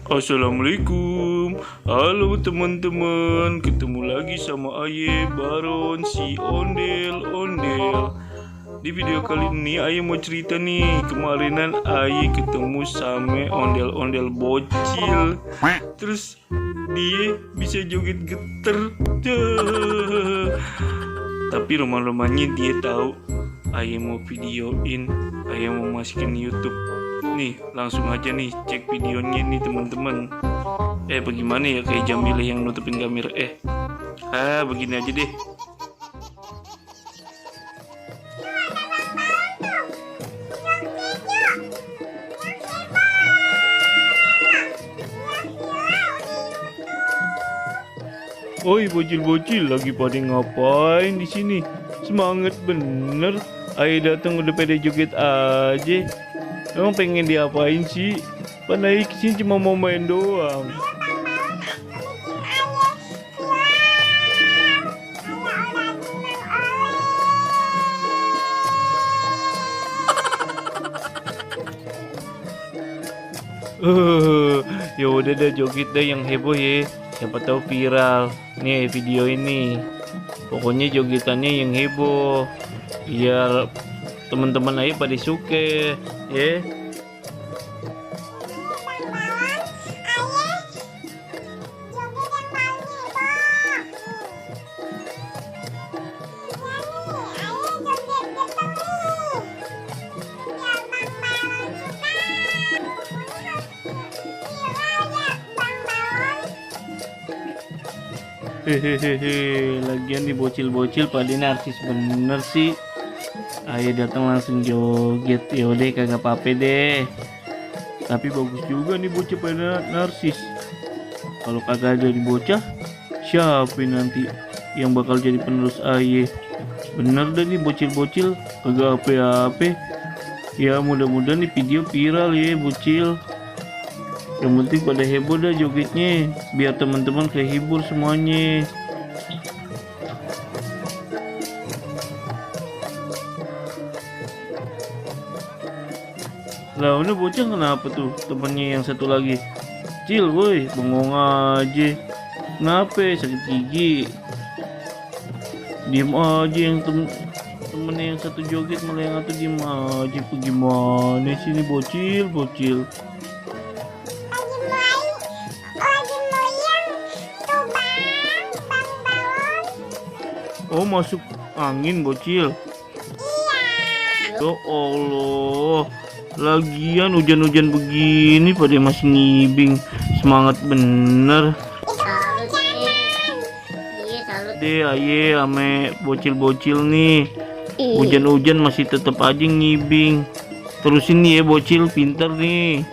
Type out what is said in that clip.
Assalamualaikum. Halo teman-teman, ketemu lagi sama Aye Baron si ondel-ondel. Di video kali ini Aye mau cerita nih, kemarinan Aye ketemu sama ondel-ondel bocil. Terus dia bisa joget geter. Tapi rumah-rumahnya dia tahu Aye mau videoin, Aye mau masukin YouTube. Nih langsung aja nih cek videonya nih teman-teman. Bagaimana ya kayak Jamileh yang nutupin kamera. Begini aja deh. Oi bocil-bocil, lagi pada ngapain di sini? Semangat bener. Ayo datang udah pada joget aja. Emang pengen diapain sih? Pandai kesini cuma mau main doang. Ya udah dah, joget deh yang heboh ya. Siapa tahu viral. Nih video ini. Pokoknya jogetannya yang heboh. Biar teman-teman aja pada suka ya. Hehehe, lagian di bocil-bocil pada narsis bener sih. Ayo datang langsung joget. Yaudah kagak apa-apa deh. Tapi bagus juga nih bocah pada narsis. Kalau kagak ada di bocah, siapa nanti yang bakal jadi penerus Aye? Bener dah nih bocil-bocil kagak apa-apa. Ya mudah-mudahan nih video viral ya bocil. Yang penting pada heboh dah jogetnya, biar teman-teman kehibur semuanya. Lah ini bocah kenapa tuh temennya yang satu lagi? Cil woi, bengong aja. Kenapa sakit gigi? Diem aja yang temennya yang satu joget, malah yang satu diem aja. Gimana sih ini bocil? Oh masuk angin bocil. Ya Allah, lagian hujan-hujan begini pada masih ngibing. Semangat bener. Deh aye ame bocil-bocil nih. Hujan-hujan masih tetap aja ngibing. Terusin nih ya bocil, pinter nih.